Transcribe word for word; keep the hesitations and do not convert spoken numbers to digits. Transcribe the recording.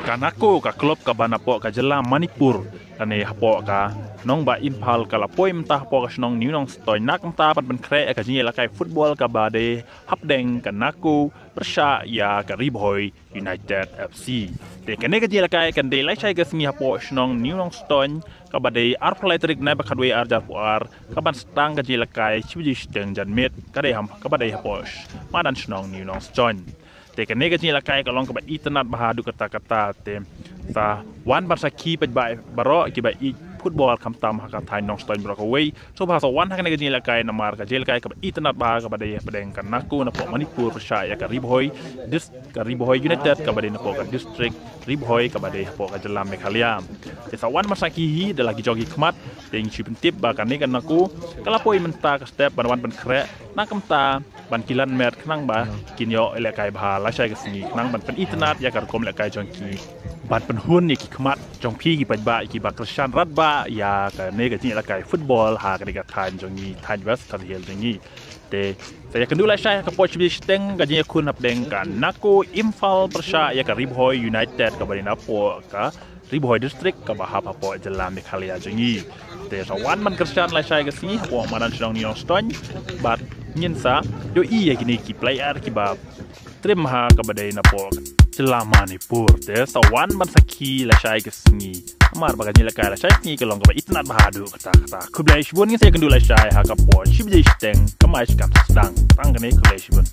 Ka NACO, ka klub kaba napoh ka jylla Manipur, kane hapoh ka nongbah Imphal, ka la poi mynta hapoh ka shnong New Nongstoiñ na ka bynta ban pynkhreh ïa ka jingïalehkai football kaba dei hapdeng ka NACO pyrshah ïa ka Ri Bhoi United F C. Te kane ka jingïalehkai kan dei lashai ka sngi hapoh shnong New Nongstoiñ, kaba dei arphew lai tarik Naiba khatwei ar hajar arphew ar, kaban sdang ka jingïalehkai shi baje shiteng janmiet, ka dei ham, kaba dei hapoh sh-, madan shnong New Nongstoiñ. Te kane ka jingïalehkai ka long kaba itynnad bha haduh katta katta, te sa wan ban sakhi paidbah baroh kiba ïeit football khamtam ha ka thaiñ Nongstoiñ baroh kawei. Sngewbha sa wan ha kane ka jingïalehkai namar ka jingïalehkai kaba itynnad bha kaba dei hapdeng ka NACO napoh Manipur pyrshah ïa ka Ri Bhoi Dis-, ka Ri Bhoi United kaba dei napoh ka district Ri Bhoi kaba dei hapoh ka jylla Meghalaya. Te sa wan ban sakhi hi da la ki jong ki khmat, te ngi shu pyntip ba kane ka NACO ka la poi mynta ka step ban wan pynkhreh na ka bynta ban kilan met khnang ba kin ïoh lehkai bha lashai ka sngi khnang ban pynitynnad ïa ka rukom lehkai jong ki, ban pynhun ïa ki khmat jong phi ki paidbah kiba kyrshan radbah ïa kane ka jingïalehkai football ha kane ka thaiñ jong ngi, thaiñ West Khasi Hills jong ngi. Te sa ïakynduh lashai ha ka por shi baje shiteng ka jingïakhun hapdeng ka NACO Imphal pyrshah ïa ka Ri Bhoi United kaba dei napoh ka Ri Bhoi District kaba hap hapoh jylla Meghalaya jong ngi. Te sa wan ban kyrshan lashai ka sngi hapoh madan shnong New Nongstoiñ, bad ngin sa ïohi ïa kine ki player kiba trim ha kaba dei napoh jylla Manipur. Te sa wan ban sakhi lashai ka sngi namar ba ka jingïalehkai lashai sngi ka long kaba itynnad bha haduh katta katta. Khublei shibun, ngin sa ïakynduh lashai ha ka por shi baje shiteng, ka match kan sdang. Tang kane, khublei shibun.